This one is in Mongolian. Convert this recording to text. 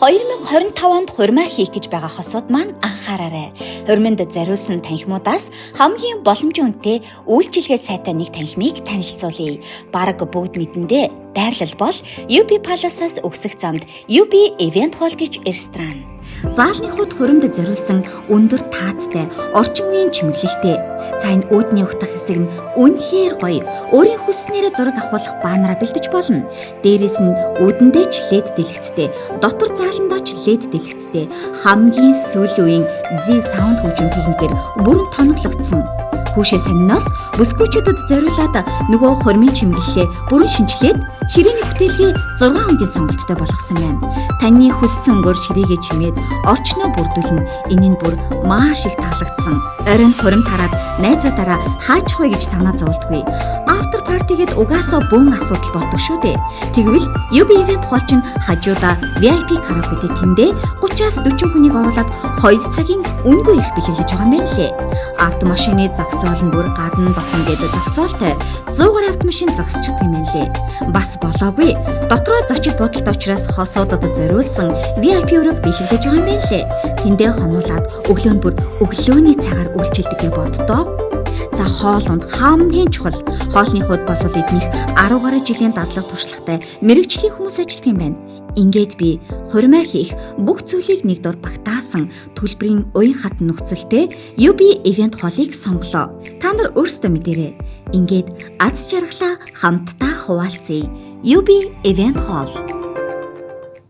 2025 онд хурмаа хийх гэж байгаа хосууд маань анхаараарай. Хурманд зориулсан танхимуудаас хамгийн боломжийн үнэтэй үйлчилгээ сайтай нэг танхимыг танилцуулъя. Бараг бүгд мэдэндээ байрлал бол UB Palace-аас өгсөх замд UB Event Hall гэж ресторан. Заалны хувьд хуримд зориулсан өндөр таацтай орчин үеийн чимэглэлтэй. За, энэ үүдний угтах хэсэг нь үнэхээр гоё. Өөрийн хүссэнээрээ зураг авахулах баннераа бэлдэж болно. Дээрээс нь үүдэндээ ч LED дэлгэцтэй, дотор зааландаа ч LED дэлгэцтэй. Хамгийн сүүлийн үеийн Z sound хөгжим техникээр бүрэн тоноглогдсон. Хүүшээ сониноос бүсгүйчүүдэд зориулаад нөгөө хурмын чимэглэлээ бүрэн шинэчлээд ширээний бүтээлгээ 6 өнгийн сонголттой болгосон байна. Таны хүссэн өнгөөр ширээгээ чимээд орчноо бүрдүүлнэ. Энэ нь бүр маш их таалагдсан. Оройн хурим тараад найзуудаараа хаачих вэ гэж санаа зоволтгүй. After party гээд угаасаа бөөн асуудал болдог шүү дээ. Тэгвэл UB Event Hall чинь хажуудаа VIP караокетэй, тэндээ 30-аас 40 хүнийг оруулаад 2 цагийн үнэгүй эрх бэлэглэж байгаа юм байна лээ. Автомашины зогсоол нь бүр гадна дотно гэдэг зогсоолтой 100 гаруй автомашин зогсчихдаг юм байна лээ. Бас болоогүй. Дотроо зочид буудалтай учраас хосуудад зориулсан VIP өрөөг бэлэглэж байгаа юм байна лээ. Тэндээ хонуулаад өглөө нь бүр өглөөний цагаар үйлчилдэг гэж боддоо. За, хоол унд хамгийн чухал. Хоолны хувьд болвол эднийх 10 гаруй жилийн дадлага туршлагатай мэргэжлийн хүмүүс ажилладаг юм байна. Ингээд би хурмаа хийх бүх зүйлийг нэг дор багтаасан төлбөрийн уян хатан нөхцөлтэй UB Event Hall-ыг сонголоо. Та нар өөрсдөө мэдээрэй. Ингээд аз жаргалаа хамтдаа хуваалцъя. UB Event Hall.